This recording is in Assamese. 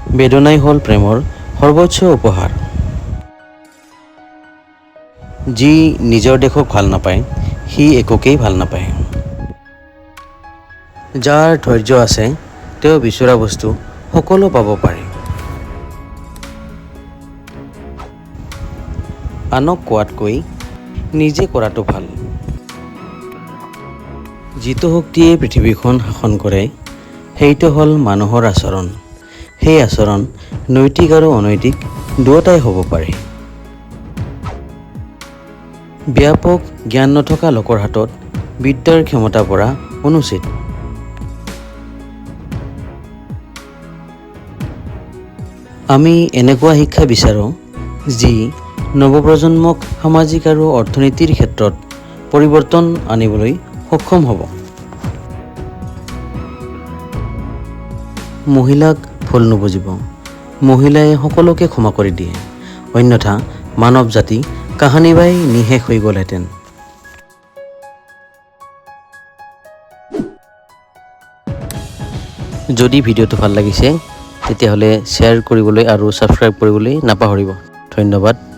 বেদনাই হ'ল প্ৰেমৰ সৰ্বোচ্চ উপহাৰ। যি নিজৰ দেশক ভাল নাপায়, সি একোকেই ভাল নাপায়। যাৰ ধৈৰ্য আছে, তেওঁ বিচৰা বস্তু সকলো পাব পাৰে। আনক কোৱাতকৈ নিজে কৰাটো ভাল। যিটো শক্তিয়ে পৃথিৱীখন শাসন কৰে, সেইটো হ'ল মানুহৰ আচৰণ। সেই আচৰণ নৈতিক আৰু অনৈতিক দুয়োটাই হ'ব পাৰে। ব্যাপক জ্ঞান নথকা লোকৰ হাতত বিদ্যাৰ ক্ষমতা পৰা অনুচিত। আমি এনেকুৱা শিক্ষা বিচাৰোঁ যি নৱপ্ৰজন্মক সামাজিক আৰু অৰ্থনীতিৰ ক্ষেত্ৰত পৰিৱৰ্তন আনিবলৈ সক্ষম হ'ব। মহিলাক ভুল নুবুজিব, মহিলাই সকলোকে ক্ষমা কৰি দিয়ে, অন্যথা মানৱ জাতি কাহানিবাই নিঃশেষ হৈ গ'লহেঁতেন। যদি ভিডিঅ'টো ভাল লাগিছে, তেতিয়াহ'লে শ্বেয়াৰ কৰিবলৈ আৰু ছাবস্ক্ৰাইব কৰিবলৈ নাপাহৰিব। ধন্যবাদ।